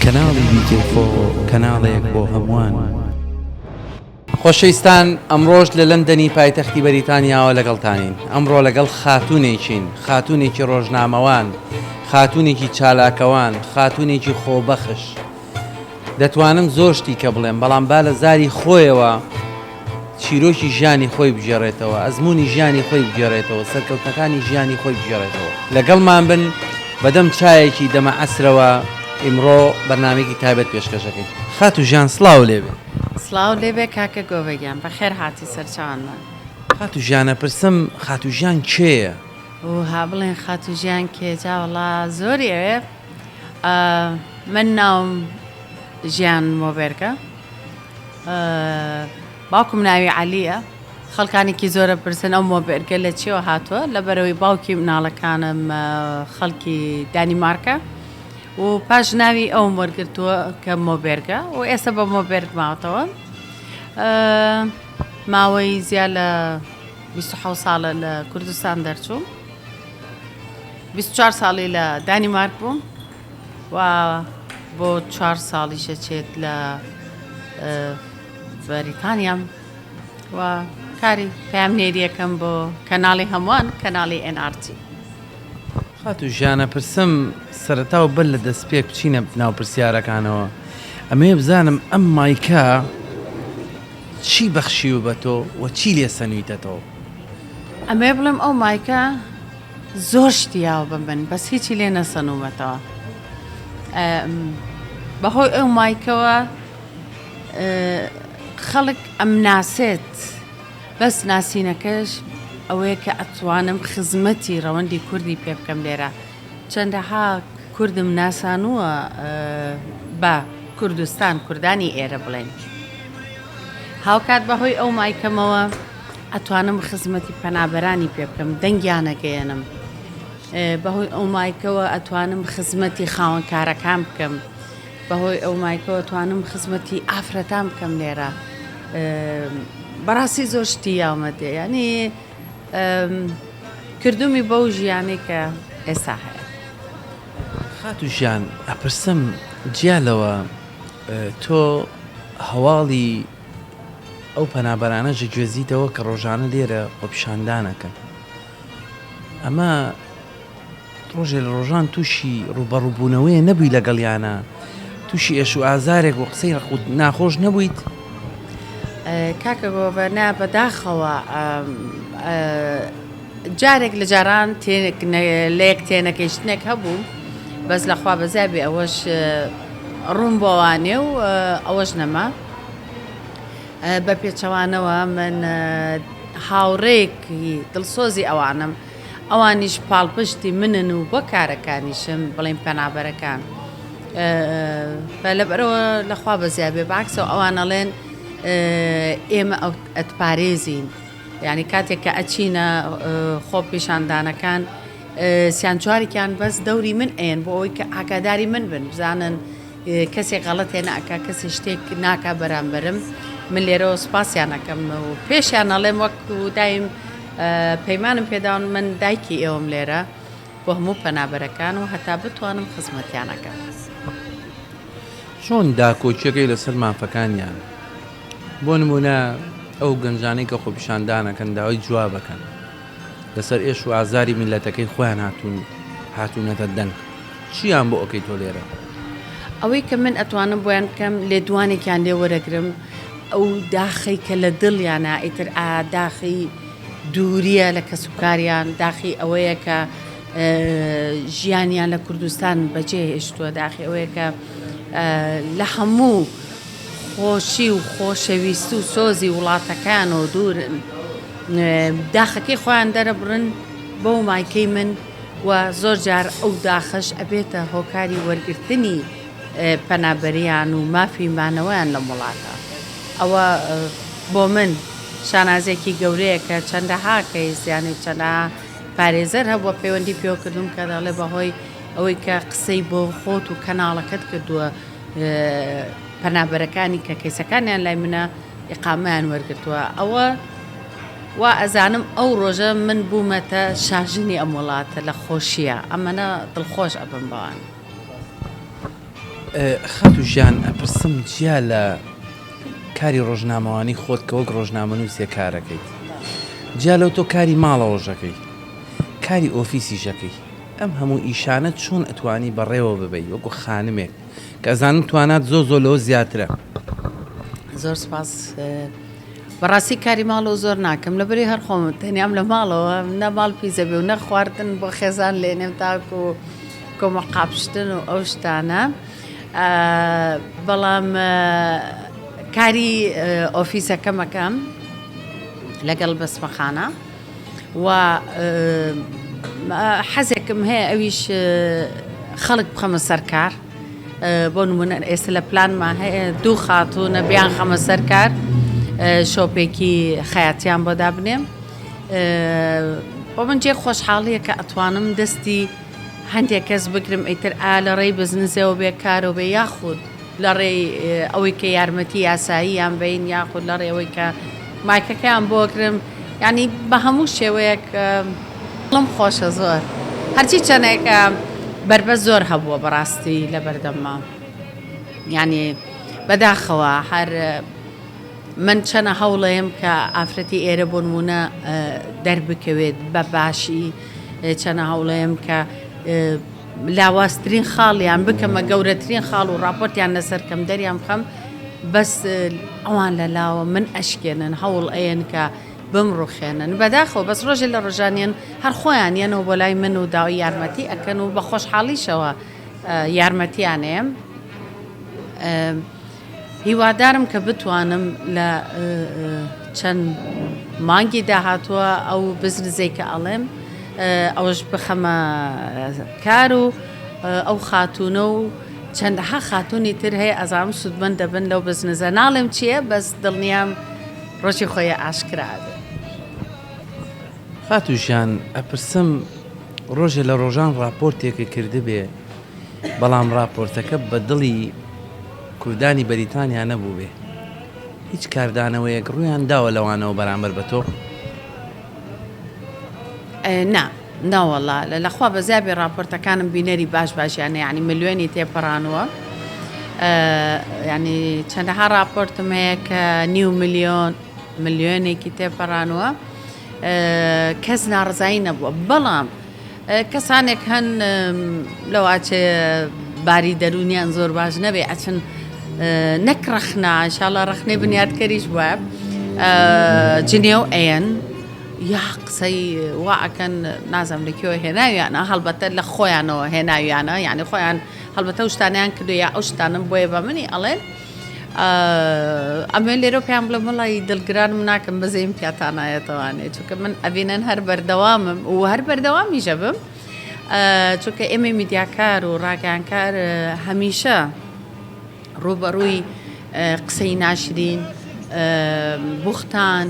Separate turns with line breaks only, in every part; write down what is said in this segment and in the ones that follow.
کەناڵی بیکێفۆ کەناڵێک بۆ هەمووان. خۆشەویستان ئەمڕۆش لە لەندەنی پایتەختی بەریتانیاوە لەگەڵتانین ئەمڕۆ لەگەڵ خاتوونێکین خاتوونێکی ڕۆژنامەوان خاتوونێکی چالاکەوان خاتوونێکی خۆبەخش دەتوانم زۆر شتی کە بڵێم بەڵام با لە زاری خۆیەوە چیرۆکی ژیانی خۆی بگێڕێتەوە، ئەزموونی ژیانی خۆی بگێڕێتەوە، سەرکەوتنەکانی ژیانی خۆی بگێڕێتەوە. لەگەڵمان بن بەدەم چایەکی دەمە عەسرەوە ئیمڕۆ بەرنامەیەکی تایبەت پێشکەش ئەکەین. خاتوو ژیان سڵاو لێ بێ.
سڵاو لێ بێ کاکە گۆڤە گیان بەخێر هاتی سەرچاوانمان.
خاتوو ژیان ئەپرسم خاتوو ژیان کێیە؟
ها بڵێن خاتوو ژیان کێ جا وەڵا زۆری ئەوێ من ناوم ژیان مۆبێرگە باوکم ناوی عەلیە خەڵکانێکی زۆرە پرسن ئەو مۆبێرگە لە چیەوە هاتووە لەبەرەوەی باوکی مناڵەکانم خەڵکی دانیمارکە و پاش ناوی ئەوم وەرگتووە کە مۆبێرگە و ئێستا بە مۆبێرگ ماوەتەوە ماوەی زیاد لە 26 ساڵە لە کوردستان دەرچووم 24 ساڵی لە دانیمارک بووم و بۆ چوار ساڵیش ئەچێت لە بەریتانیام و کاری پەیامنێریەکەم بۆ کەناڵی هەمووان کەناڵی NRT.
خاتوو ژیان ئەپرسم سەرەتا و بەر لە دەستپێک بچینە ناو پرسیارەکانەوە ئەمەوێ بزانم ئەم مایکە چی بەخشیوە بە تۆ و چی لێ سەنویتەتەوە؟
ئەمەوێ بڵێم ئەو مایکە زۆر شتی یاوە بە من بەس هیچی لێ نەسەنوومەتەوە بەهۆی ئەو مایکەوە خەڵک ئەمناسێت بەس ناسینەکەش ئەوەیە کە ئەتوانم خزمەتی ڕەوەندی کوردی پێ بکەم لێرە چەندەها کوردم ناسانووە بە کوردستان کوردانی ئێرە بڵێن هاوکات بەهۆی ئەو مایکەمەوە ئەتوانم خزمەتی پەنابەرانی پێ بکەم دەنگیان ئەگەیەنم بەهۆی ئەو مایکەوە ئەتوانم خزمەتی خاوەنکارەکان بکەم بەهۆی ئەو مایکەوە توانم خزمەتی ئافرەتان بکەم لێرە بەڕاستی زۆر شتی یاومەتێ ینی کردومی بەو ژیانەی کە ئێستا هەیە.
خاتوو ژیان ئەپرسم جیا لەوە تۆ هەواڵی ئەو پەنابەرانەش ئەگوێزیتەوە کە ڕۆژانە لێرە خۆپیشاندان ئەکەن ئەمە ڕۆژێ لە ڕۆژان تووشی ڕووبەڕووبوونەوەیە نەبووی لەگەڵیانە تووشی ئێش و ئازارێک و قسەی ڕق و ناخۆش نەبوویت؟
کاکە گۆڤە نا بەداخەوە جارێک لە جاران لە یەک تێنەگەیشتنێک هەبوو بەس لەخوا بەزیا بێ ئەوەش ڕوون بۆوانێ و ئەوەش نەما بە پێچەوانەوە من هاوڕێکی دڵسۆزی ئەوانم ئەوانیش پاڵپشتی منن و بۆ کارەکانیشم بڵێن پەنابەرەکان لەبەرەوە لەخوا بەزیا بێ باکسەوە ئەوان ئەڵێن ئێمە ئەتپارێزین یانی کاتێک کە ئەچینە خۆپیشاندانەکان سیان چوارێکیان بەس دەوری من ئەیەن بۆ ئەوەی کە ئاگاداری من بن بزانن کەسێک غەڵەتێ ناکا کەسێ شتێک ناکا بەرامبەرم من لێرەوە سوپاسیان ئەکەم و پێشیان ئەڵێم وەک دایم پەیمانم پێداون من دایکی ئێوەم لێرە بۆ هەموو پەنابەرەکان و هەتا بتوانم خزمەتیان ئەکەم.
چۆن داکۆکیەکەی لەسەر مافەکانیان بۆ نمونە ئەو گەنجانەی کە خۆپیشاندان ئەکەن داوای جواب ئەکەن لەسەر ئێش و ئازاری میللەتەکەی خۆیان هاتوون هاتوونەتە دەنگ چیان بۆ ئەکەی تۆ لێرە؟
ئەوەی کە من ئەتوانم بۆیان بکەم لێدوانێکیان لێ وەرەگرم ئەو داخەی کە لە دڵیانە ئیتر ئا داخی دووریە لە کەسوکاریان داخی ئەوەیە کە ژیانیان لە کوردستان بەجێ هێشتووە داخی ئەوەیە کە لە هەموو خۆشی و خۆشەویستی و سۆزی وڵاتەکەیانەوە دوورن، داخەکەی خۆیان دەرەبڕن بەو مایکەی من و زۆر جار ئەو داخەش ئەبێتە هۆکاری وەرگرتنی پەنابەریان و مافی مانەوەیان لەم وڵاتە. ئەوە بۆ من شانازیەکی گەورەیە کە چەندەها کەیس یانی چەندەها پارێزەر هەبووە پەیوەندی پێوە کردووم کە دەڵێ بەهۆی ئەوەی کە قسەی بۆ خۆت و کەناڵەکەت کردووە پەنابەرەکانی کە کەیسەکانیان لای منە ئیقامەیان وەرگرتووە ئەوە وا ئەزانم ئەو ڕۆژە من بوومەتە شاژنی ئەم وڵاتە لە خۆشیە ئەمەە دڵخۆش ئەبم بەوان.
خاتوو ژیان ئەپرسم جیا لە کاری ڕۆژنامەوانی خۆت کە وەک ڕۆژنامەنووسێ کارەکەیت جیا لەو تۆ کاری ماڵەوەشەکەی کاری ئۆفیسیشەکەی ئەم هەموو ئیشانە چۆن ئەتوانی بەڕێوە ببەی وەکو خانمێک کە ئەزانم توانات زۆر زۆر لەوە زیاترە.
زۆر سپاس بەڕاستی کاری ماڵەوە زۆر ناکەم لەبەری هەر خۆم تەنیام لە ماڵەوە نە ماڵ پیزە بێ و نە خواردن بۆ خێزان لێنێم تاکو کۆمە قاپشتن و ئەو شتانە بەڵام کاری ئۆفیسەکەمەکەم لەگەڵ بەسمەخانە و حەزێکم هەیە ئەویش خەڵک بخەمە سەر کار بۆ نمونە ئێستا لە پلانما هەیە دوو خاتوونە بیان خەمە سەر کار شۆپێکی خەیاتیان بۆ دابنێم بۆ من جێ خۆشحاڵیە کە ئەتوانم دەستی هەندێک کەس بگرم ئیتر ئا لە ڕێی بزنسەوە بێ کارەوە بێ یاخود لە ڕێی ئەوەی کە یارمەتی یاساییان بەین یاخود لە ڕێی ئەوەی کە مایکەکەیان بۆ کرم یانی بە هەموو شێوەیەک دڵم خۆشە زۆر هەرچی چەندێکە بەربەست زۆر هەبووە بەڕاستی لە بەردەمما یانی بەداخەوە هەر من چەنە هەوڵەیەم کە ئافرەتی ئێرە بۆ نمونە دەربکەوێت بە باشی چەنە هەوڵەیەم کە لاوازترین خاڵیان بکەمە گەورەترین خاڵ و ڕاپۆرتیان لەسەر کەم دەریان بخەم بەس ئەوان لە لاوە من ئەشکێنن هەوڵ ئەیەن کە بمڕوخێنن بەداخەوە بەس ڕۆژێ لە ڕۆژانیان هەر خۆیان یەنەوە بۆ لای من و داوای یارمەتی ئەکەن و بە خۆشحاڵیشەوە یارمەتیان ئەیەم. هیوادارم کە بتوانم لە چەند مانگی داهاتووە ئەو بزنزەی کە ئەڵێم ئەوەش بخەمە کار و ئەو خاتوونە و چەندەها خاتوونی تر هەیە ئەزانم سوودمەند دەبن لەو بزنزە ناڵێم چییە بەس دڵنیام ڕۆژی خۆی ئاشکرا ئەبێ.
خاتوو ژیان ئەپرسم ڕۆژێ لە ڕۆژان ڕاپۆرتێکت کردبێ بەڵام ڕاپۆرتەکە بە دڵی کوردانی بەریتانیا نەبووبێ هیچ کاردانەوەیەک ڕوویان داوە لەوانەوە بەرامبەر بە تۆ؟
نا ناوەڵا لەخوا بەزیابێ ڕاپۆرتەکانم بینەری باش باشیانە یعنی ملیۆنی تێپەڕانووە ینی چەندەها ڕاپۆرتم هەیە کە نیو ملیۆن ملیۆنێکی تێپەڕانووە کەس ناڕزایی نەبووە بەڵام کەسانێک هەن لەواچێ باری دەروونیان زۆر باش نەبێ ئەچن نەک ڕەخنە ئینشاڵڵا ڕەخنەی بنیاتکەریش وایە جنێو ئەیەن یا قسەی وا ئەکەن نازم لە کوێ هێناویانە هەڵبەتە لە خۆیانەوە هێناویانە یعنی خۆیان هەڵبەتە و شتانیان کردو یا ئەو شتانم بۆیە بە منی ئەڵێن ئەمەوێ لێرەوە پێیان بڵێم وەڵی دڵگرانم ناکەم بەزەیم پیاتانایەتەوانێ چونکە من ئەبینن هەر بەردەوامم و هەر بەردەوامیشە بم چونکە ئێمەی میدیاکار و ڕاگەیانکار هەمیشە ڕووبەڕووی قسەی ناشرین بوختان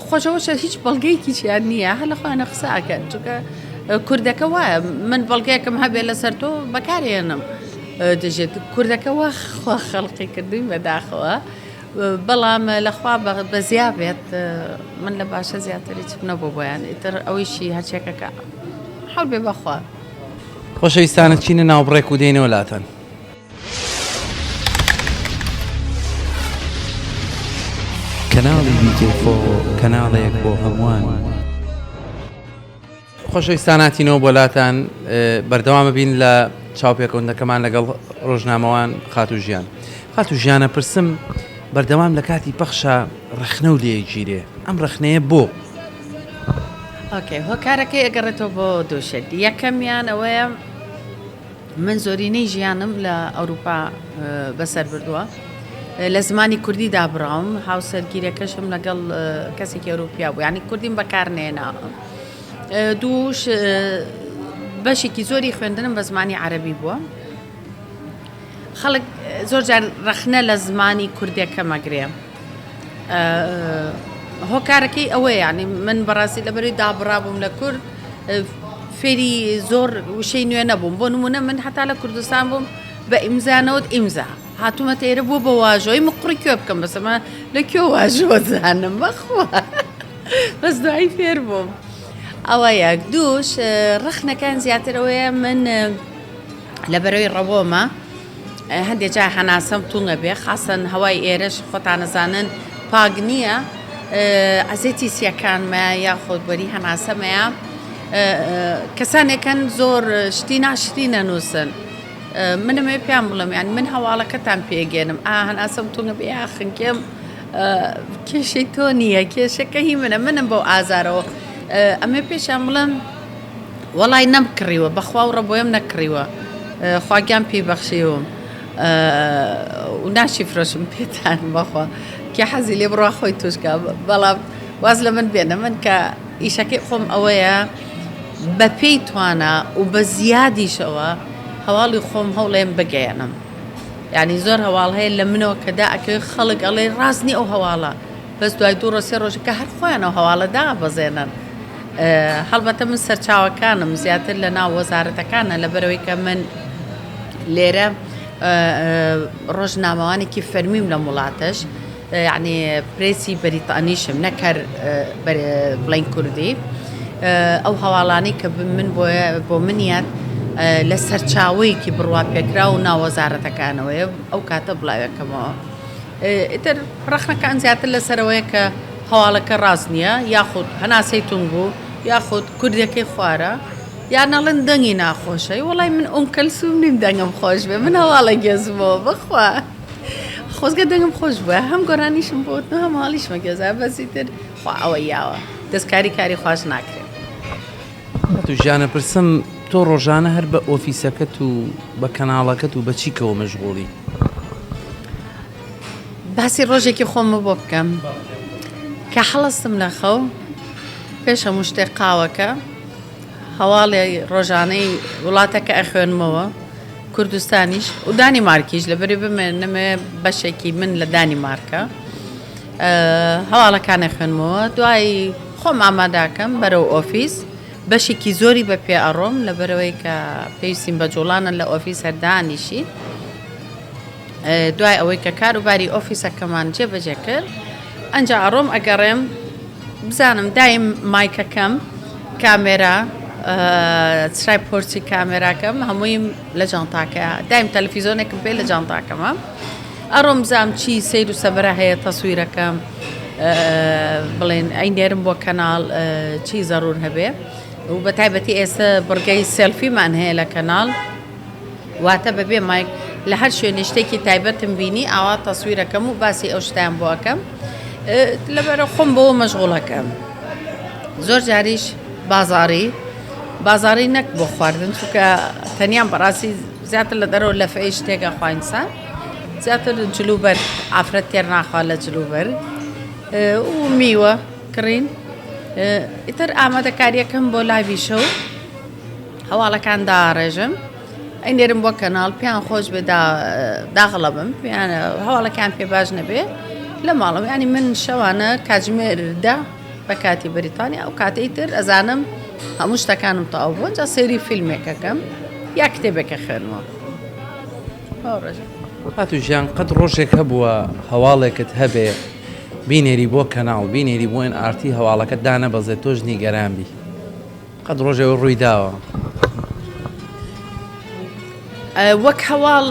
خۆش ئەوەشە هیچ بەڵگەیەکیشیان نییە هەر لە خۆیانە قسە ئەکەن چونکە کوردەکە وایە من بەڵگەیەکم هەبێ لەسەر تۆ بەکارێنم دژێت کوردەکە وا خوا خەڵقی کردوین بەداخەوە بەڵام لەخوا بەزیا بێت من لە باشە زیاتر هیچم نەبوو بۆیان ئیتر ئەوەیشی هەرچێکەکە حەول بێ بەخوا.
خۆشەویستانە چینە ناو بڕێک و دێینەوە لاتان. کەناڵی بیتینفۆ کەناڵێک بۆ هەمووان. خۆشەویستان هاتینەوە بۆ لاتان بەردەوامە بین لە چاوپێکەوتنەکەمان لەگەڵ ڕۆژنامەوان خاتوو ژیان خاتوو ژیانە پرسم بەردەوام لە کاتی پەخشە ڕەخنە و لێگیرێ ئەم ڕەخنەیە بۆ
ئۆکەی هۆکارەکەی ئەگەڕێتەوە بۆ دوو شت یەکەمیان ئەوەیە من زۆرینەی ژیانم لە ئەوروپا بەسەر بردووە لە زمانی کوردی دابڕاوم هاوسەرگیرەکەشم لەگەڵ کەسێکی ئەوروپیا بوو یعنی کوردیم بەکار نێنا دووش بەشێکی زۆری خوێندنم بە زمانی عەربی بووە خەڵک زۆر جار ڕەخنە لە زمانی کوردێکە مەگرێ هۆکارەکەی ئەوەیە یانی من بەڕاستی لەبەرەی دابڕابووم لە کورد فێری زۆر وشەی نوێ نەبووم بۆ نمونە من هەتا لە کوردستان بووم بە ئیمزانەوەت ئیمزا هاتوومەتە ئێرە بووە بە واژۆی مقڕی کوێ بکەم بەسەمە لە کوێ واژۆ زانم بەخوا بەس دوایی فێر بووم ئەوە یەک دووش ڕەخنەکان زیاتر ئەوەیە من. لەبەرەوەی ڕەوۆمە هەندێک جار هەناسەم تونگە بێ خاسەن هەوای ئێرەش خۆتانەزانن پاک نییە ئەزێتی سیەکانمە یاخود بەری هەناسەمەیە کەسانێکن زۆر شتی ناشری نەنووسن منمێ پێیان بڵم یان من هەواڵەکەتان پێگەێنم ئا هەناسەم تونگە بێ یاخنکێم کێشەی تۆ نییە کێشەکە هی منە منم بەو ئازارەوە ئەمێ پێشیان بڵێم وەڵای نەم کڕیوە بەخوا و ڕەبۆیم نەکڕیوە خواگیان پێی بەخشیوم و ناشی فرۆشم پێتان بەخوا کێ حەزی لێ بڕوا خۆی توشکە بەڵام واز لە من بێنە من کە ئیشەکەی خۆم ئەوەیە بە پێی توانا و بە زیادیشەوە هەواڵی خۆم هەوڵێم بگەیەنم یعنی زۆر هەواڵ هەیە لە منەوە کە دا ئەکەوێت خەڵک ئەڵێ ڕاست نی ئەو هەواڵە بەس دوای دوو ڕۆژ سێ ڕۆژ کە هەر خۆیان ئەو هەواڵە دابەزێنن. هەڵبەتە من سەرچاوەکانم زیاتر لە ناو وەزارەتەکانە لەبەرەوەی کە من لێرە ڕۆژنامەوانێکی فەرمیم لەم وڵاتەش یعنی پرێسی بەریتانیشم نەک هەر بڵین کوردی ئەو هەواڵانەی کە من بۆ منیات لە سەرچاوەیەکی بڕوا پێکرا و ناوەزارەتەکانەوەیە ئەو کاتە بڵاوێکەمەوە. ئیتر ڕەخنەکان زیاتر لەسەرەوەیە کە هەواڵەکە ڕاست نییە یاخود هەناسەی تونگ بوو یاخود کوردەکەی خوارە یان ئەڵێن دەنگی ناخۆشە وەڵای من ئوم کەلسوم نیم دەنگم خۆش بێ من هەواڵە گێزمەوە بەخوا خۆزگە دەنگم خۆش بووە هەم گۆرانیشم بۆ وتن و هەم هەواڵیشمە گێزا بەس ئیتر خوا ئەوە یاوە دەستکاری کاری خواش ناکرێ.
خاتوو ژیانە پرسم تۆ ڕۆژانە هەر بە ئۆفیسەکەت و بە کەناڵەکەت و بە چیکەوە مەشغوڵی؟
باسی ڕۆژێکی خۆمە بۆ بکەم کە هەڵەستم لە خەو پێش هەموو شتێک قاوەکە هەواڵی ڕۆژانەی وڵاتەکە ئەخوێنمەوە کوردستانیش و دانیمارکیش لەبەری بمێنمێ بەشێکی من لە دانیمارکە هەواڵەکان ئەخوێنمەوە دوای خۆم ئاماداکەم بەرەو ئۆفیس بەشێکی زۆری بە پێ ئەڕۆم لەبەرەوەی کە پێویستیم بە جوڵانە لە ئۆفیس هەردانیشی دوای ئەوەی کە کاروباری ئۆفیسەکەمان جێبەجێ کرد ئەنجا ئەڕۆم ئەگەڕێم بزانم دایم مایکەکەم کامێرا چرای پۆرچی کامێراکەم هەموویم لە جانتاکە دایم تەلەفیزۆنێکم پێ لە جانتاکەمە ئەڕۆم بزانم چی سەیر و سەمەرە هەیە تەسویرەکەم بڵێن ئەی نێرم بۆ کەناڵ چی زەرور هەبێ و بە تایبەتی ئێستا بڕگەی سێلفیمان هەیە لە کەناڵ واتە بەبێ مایک لە هەر شوێنێ شتێکی تایبەتم بینی ئاوا تەسویرەکەم و باسی ئەو شتیان بۆ ئەەکەم لەبەرە خۆم بۆ مەشغوڵەکەم زۆر جاریش بازاری بازاری نەک بۆ خواردن چونکە تەنیان بەڕاستی زیاتر لە دەرەوە لەفەی شتێکە خواینسان زیاتر جلوبەرگ ئافرەت تێر ناخوا لە جلوبەرگ و میوە کڕین ئیتر ئامادەکاریەکەم بۆ لاوی شەو هەواڵەکان داڕێژم ئەینێرم بۆ کەناڵ پێیان خۆش بێ داغڵە بم پێیان هەواڵەکان پێ باش نەبێ لە ماڵم ینی من شەوانە کاتژمێر دە بە کاتی بەریتانیا ئەو کاتەی تر ئەزانم هەموو شتەکانم تەواو بوون جا سەیری فیلمێکەکەم یا کتێبێکە خوێنمەوە.
خاتوو ژیان قەت ڕۆژێک هەبووە هەواڵێکت هەبێ بینێری بۆ کەناڵ بینێری بۆ ئێن ئارتی هەواڵەکەت دانەبەزێت تۆش نیگەران بی قەت ڕۆژێ ڕووی داوە؟
وەک هەواڵ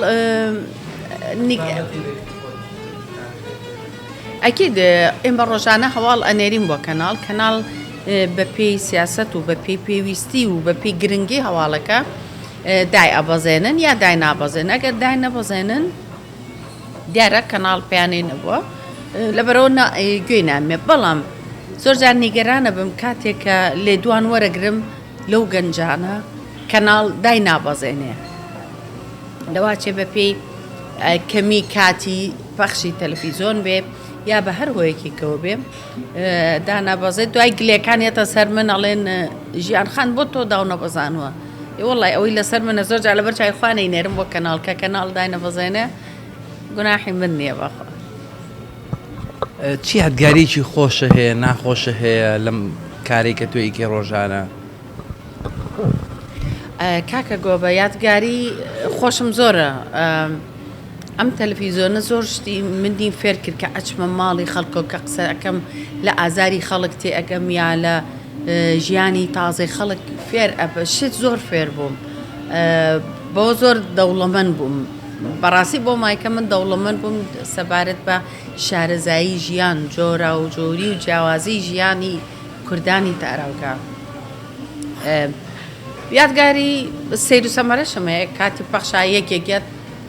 ئەکید ئێمە ڕۆژانە هەواڵ ئەنێرین بۆ کەناڵ کەناڵ بەپێی سیاسەت و بەپێی پێویستی و بەپێی گرنگی هەواڵەکە دای ئەبەزێنن یا دای نابەزێن ئەگەر دای نەبەزێنن دیارە کەناڵ پێیانەی نەبووە لەبەرەوە گوێی نامێ بەڵام زۆر جار نیگەرانە بم کاتێک کە لێدوان وەرەگرم لەو گەنجانە کەناڵ دای نابەزێنێ لەواچێ بە پێی کەمی کاتی پەخشی تەلەفیزۆن بێ یا بە هەر هۆیەکی کەوە بێ دانابەزێت دوای گلەکان یەتە سەر من ئەڵێن ژیان خان بۆ تۆ داو نەبەزانوە وەڵای ئەوەی لەسەر منە زۆر جار لەبەر چای خوانەی نێرم بۆ کەناڵ کە کەناڵ داینەبەزێنێ گوناحی من نییە بەخوا.
چی یادگاریەکی خۆشە هەیە ناخۆشە هەیە لەم کارەی کە تۆ ئیکەی ڕۆژانە؟
کاکە گۆبە یادگاری خۆشم زۆرە ئەم تەلەفیزۆنە زۆر شتی منی فێر کرد کە ئەچمە ماڵی خەڵکۆ کە قسە ئەەکەم لە ئازاری خەڵک تێ ئەگەم یا لە ژیانی تازەی خەڵک فێر ئەبە شت زۆر فێر بووم. بەوە زۆر دەوڵەمەند بووم. بەڕاستی بۆ مایکە من دەوڵەمەند بووم سەبارەت بە شارەزایی ژیان، جۆراوجۆری و جیاوازی ژیانی کوردانی تاراوگە. یادگاری سەیر و سەمەرەشم هەیە کاتی پەخشا یەکێک یەت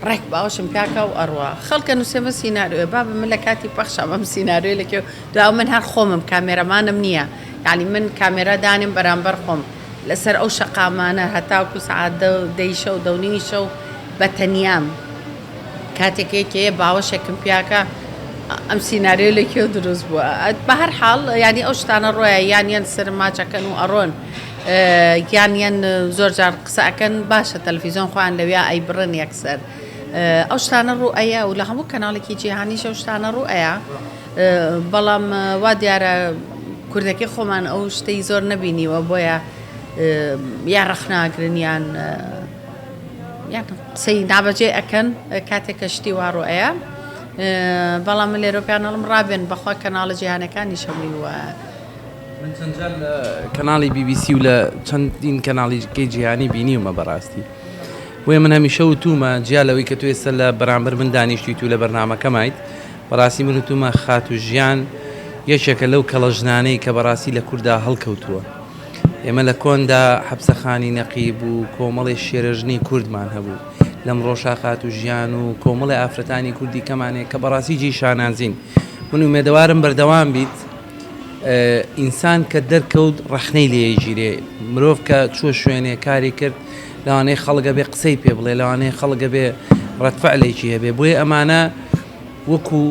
ڕێک باوەشم پیاکا و ئەڕوا. خەڵکە نووسێمە سیناریۆیە بابە من لە کاتی پەخشام ئەم سیناریۆیە لە کوێ دوا من هەر خۆمم کامێرەمانم نییە یانی من کامێرا دانێم بەرامبەر خۆم. لەسەر ئەو شەقامانە هەتاکو سەعات دە دەی شەو دە و نیوی شەو بە تەنیام کاتێک یەکێ باوەشێکم پیاکە ئەم سیناریۆ لە کوێ دروست بووە بە هەر حاڵ یانی ئەو شتانە ڕۆیە یان یەن سەر ماچەکەن و ئەڕۆن یان یەن زۆر جار قسە ئەکەن باشە تەلەفیزیۆن خۆیان لەویا ئەیبڕن یەکسەر ئەو شتانە ڕوو ئەیە و لە هەموو کەناڵێکی جیهانیش ئەو شتانە ڕوو ئەیە بەڵام وا دیارە کوردەکەی خۆمان ئەو شتەی زۆر نەبینیوە بۆیە یا ڕەخناگرن یان یان قسەی نابەجێ ئەکەن کاتێک کە شتی وا ڕوئەیە بەڵام من لێرە پێیان ئەڵێم ڕابێن بەخوا کەناڵە جیهانەکانیش هەمووی وایە.
من چەند جار لە کەناڵی بی بی سی و لە چەندین کەناڵی کەی جیهانی بینیومە بەڕاستی بۆیە من هەمیشە وتومە جیا لەوەی کە تۆ ئێستا لە بەرامبەر من دانیشتویت و لە بەرنامەکەمایت بەڕاستی من وتومە خاتوو ژیان یەکێکە لەو کەڵە ژنانەی کە بەڕاستی لە کوردا هەڵکەوتووە. ئێمە لە کۆندا حەپسەخانی نەقیب و کۆمەڵێ شێرەژنی کوردمان هەبوو. لەمڕۆشا خاتوو ژیان و کۆمەڵێ ئافرەتانی کوردی کەمان هەیە کە بەڕاستی جێی شانازین. من ئومێدەوارم بەردەوام بیت. ئینسان کە دەرکەوت ڕەخنەی لێ ئەگیرێ. مرۆڤ کە چووە شوێنێ کاری کرد لەوانەیە خەڵک ئەبێ قسەی پێ بڵێ، لەوانەیە خەڵک ئەبێ ڕەدفعلێکی هەبێ. بۆیە ئەمانە وەکو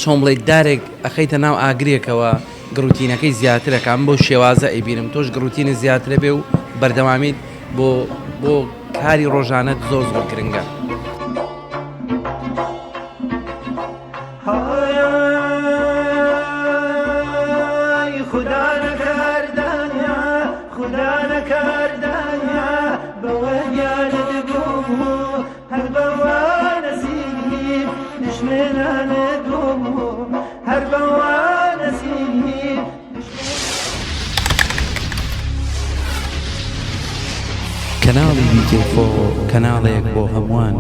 چۆن بڵێیت دارێک ئەخەیتە ناو ئاگرێکەوە گڕوتینەکەی زیاترەکە من بەو شێوازە ئەیبینم تۆش گڕوتینت زیاترە بێ و بەردەوامیت بۆ بۆ کاری ڕۆژانەت زۆر زۆر گرنگە.
هەر بەوا نەسیب دوژمنانت بووم هەر بەوا نەسیب.
کەناڵی بیتیلفۆ کەناڵێک بۆ هەمووان.